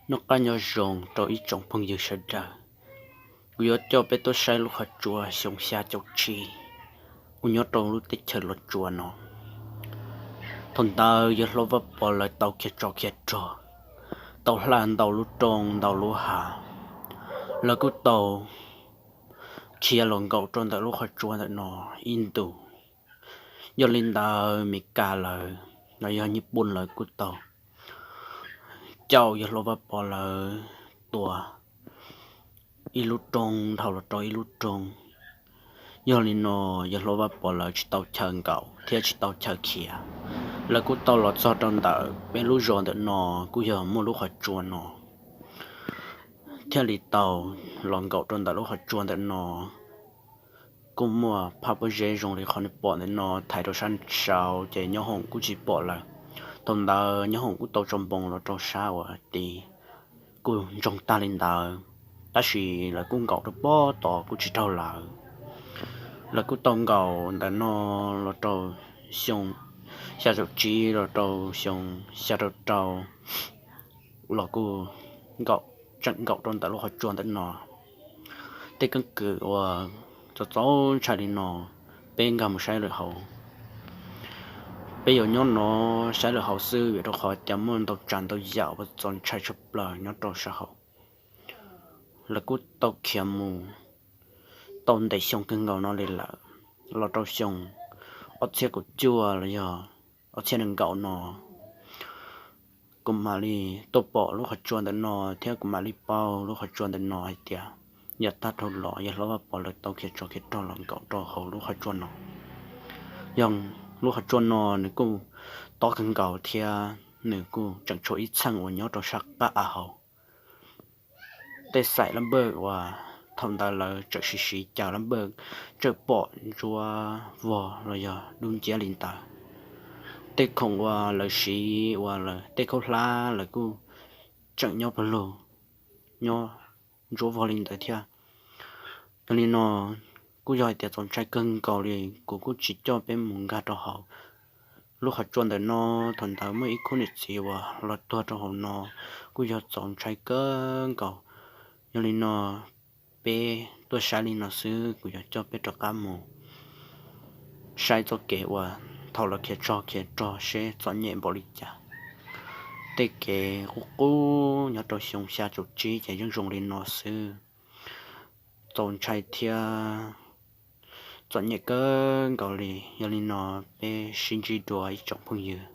Noj qab nyob zoo rau ib tsoom phooj ywg sawv daws. Kuv yuav coj peb tuaj saib lub qhov tsua xyoo xya caum tsib uas nyob rau lub teb chaws Los Tsuas no. Thaum ntawd yawg hlob Vaj Pov lawv tau khiav tsov khiav rog, tau hla ntau lub roob ntau lub hav, lawv kuj tau khiav los nkaum rau ntawm lub qhov tsua ntawm no ib ntus. Yog li ntawd Mes Kas lawv los yog Nyij Pooj lawv kuj tau caum yawg hlob Vaj Pov lawv tua ib lub roob dhau los rau ib lub roob. Yog li no yawg hlob Vaj Pov lawv tsis tau chaw nkaum thiab tsis tau chaw khiav, lawv kuj tau los txog rau ntawm peb lub zos ntawm no, kuj yog muaj lub qhov tsua no, thiaj li tau los nkaum rau ntawm lub qhov tsua ntawm no. Kuj muaj phaj pob zeb zoo li qhov nej pom ntawm no thaiv rau sab saud ces Nyob Hoom kuj tsis pom lawm. Thaum ntawd Nyob Hoom kuj tau tso npoo los rau sab uas tid, kuj ntsoog tag li ntawd, tab sis lawv kuj nkaum rau pob tod kuj tsis raug lawv. Lawv kuj tau nkaum ntawm no los rau xyoo xya caum tsib los rau xyoo xya rau rau los kuj nkaum, tseem nkaum rau ntawm lub qhov tsua ntawm no. Tej keeb kwm uas txaus txaus ntshai li no, peb nkag mus saib lawm hauv. Peb yuav nyob no saib lawm hauv xwb vim rau qhov tias muaj ntau tsav ntau yam uas txaus ntshai tshaj plaws nyob rau sab hauv. Lawv kuj tau khiav mus tau ntev xyoo kawg nkaus no li lawm, los rau xyoo ob txhiab kaum cuaj los yog ob txhiab nees nkaum no, kuv mam li tuaj pom lub qhov tsua ntawm no thiab kuv mam li paub lub qhov tsua ntawm no hais tias yog tag dhau los yawg hlob Vaj Pov lawv tau khiav tsov khiav rog los nkaum rau hauv lub qhov tsua no. Yog lub qhov tsua no nws kuj tob kawg nkaus thiab nws kuj tseem tshuav ib txheej uas nyob rau sab qab av hauv. Tej xaim lab npawj uas thaum ntawd lawv tseem siv siv caws lab npawj, tseem pom ntsuab vog los yog dub nciab li ntawd. Tej khoom uas lawv siv uas lawv tej khaub hlab lawv kuj tseem nyob pawg lug, nyob ntsuab vog li ntawd thiab. Yog li no kuj yog hais tias txaus ntshai kawg nkaus li, kuv kuj tsis coj peb mus nkag rau hauv lub qhov tsua ntawm no. Thaum ntawd muaj ib khub niam txiv uas los tuag rau hauv no, kuj yog txaus ntshai kawg nkaus. Yog li no peb tuaj saib li no xwb, kuv yuav coj peb rov qab mus saib txoj kev uas thaum lawv khiav tsov khiav rog seb txom nyem npaum li cas. Tej kev qub qub nyob rau xyoo xya caum tsib ces yeej zoo li no xwb, txaus ntshai thiab txom nyem kawg nkaus li. Yog li no peb sib ntsib dua ib tsoom phooj ywg.